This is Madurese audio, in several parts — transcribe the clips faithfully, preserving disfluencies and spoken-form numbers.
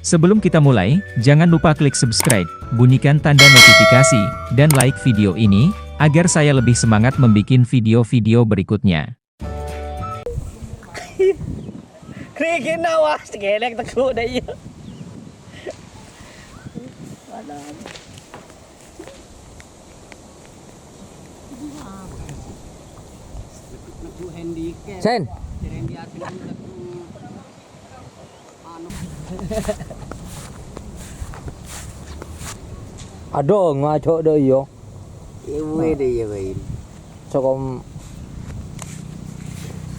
Sebelum kita mulai, jangan lupa klik subscribe, bunyikan tanda notifikasi, dan like video ini, agar saya lebih semangat membuat video-video berikutnya. Krikina, wah, segelek teko dah, iya. Sen. Aduh, ngaco do iyo. Ewe de, iya, bae. Sokom.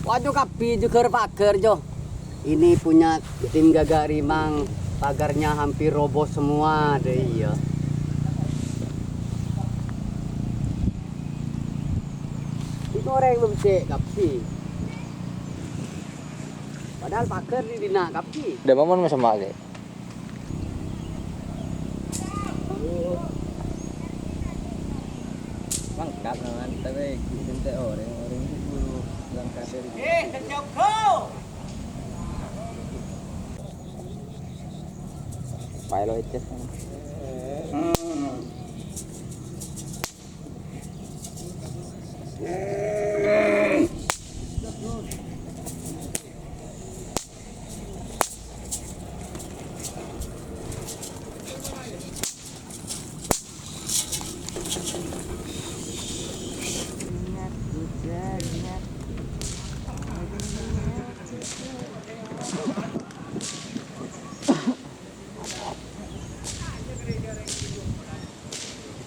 Waduh, kabbhi jugar pagar, Jo. Ini punya tim Gagak Rimang, pagarnya hampir roboh semua, de, iya. Ini orang belum cek, kabbhi. Padahal pagar di dina, kabbhi. Udah, Maman, mas, sama, Kek. Lengkap, Maman, tapi nanti orang-orang itu dulu lengkap dari. Eh, terjoko. Pilot itu.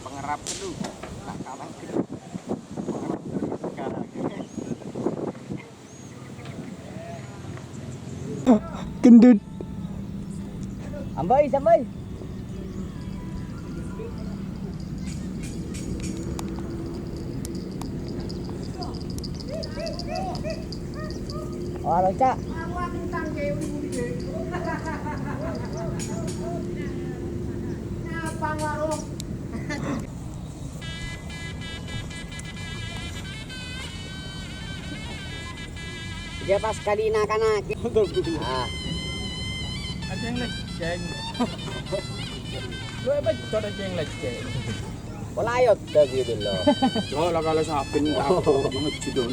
Pangarap dulu, tak kalah dulu. Pangarap dulu sekarang. Gendut. Ambai, sambai. Wah, loncat. Dia pas kali nak-anak. Ah. Ada yang leceng. Lu apa, ada yang leceng? Pola ayo, dah gitu loh. Lo lah kalau sapin takut, ngejedon.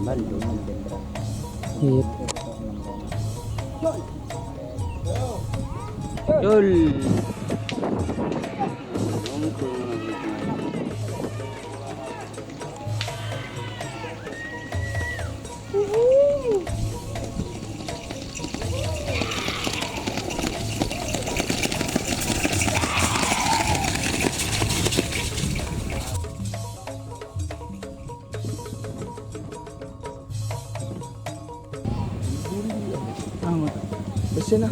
Iya. Dul. Bessena.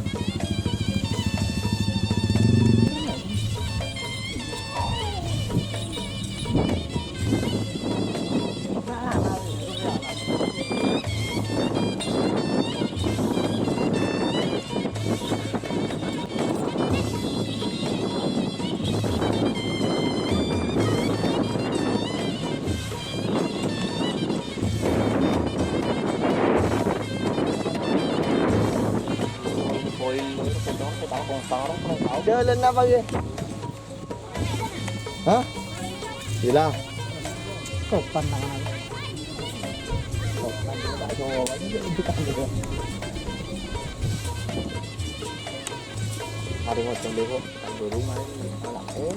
Jalan apa, ya? Hah? Gila. Sopan tangan aku. Sopan, tak sopan. Hari macam dulu, dulu main malah, eh.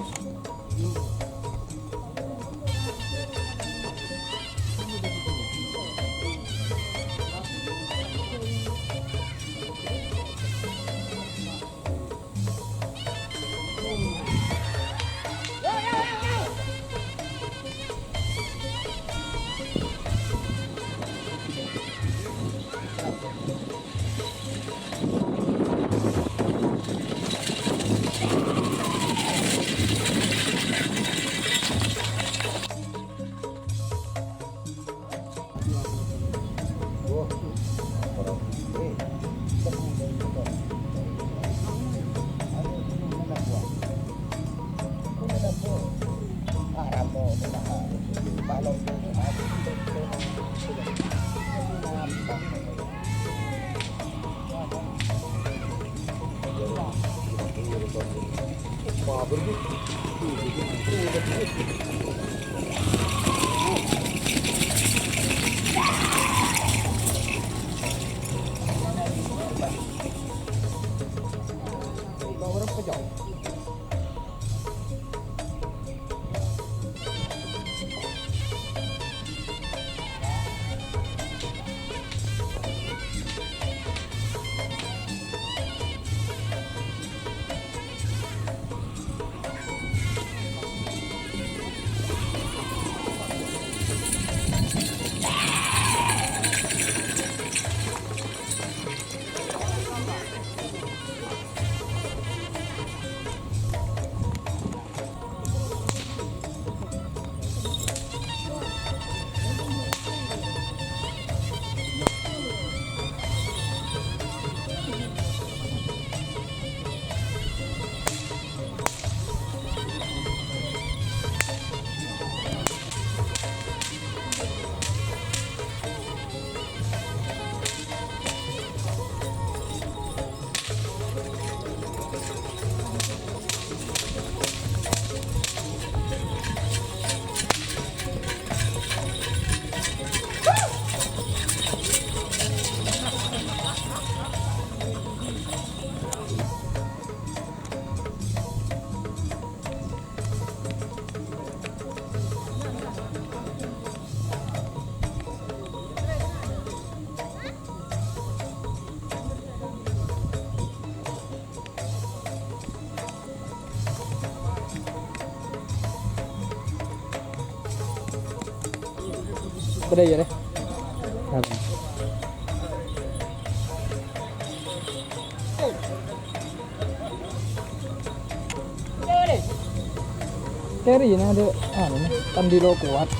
Udah ya, deh. Terry, nah, ada, anu, nih, kan di lo kuat.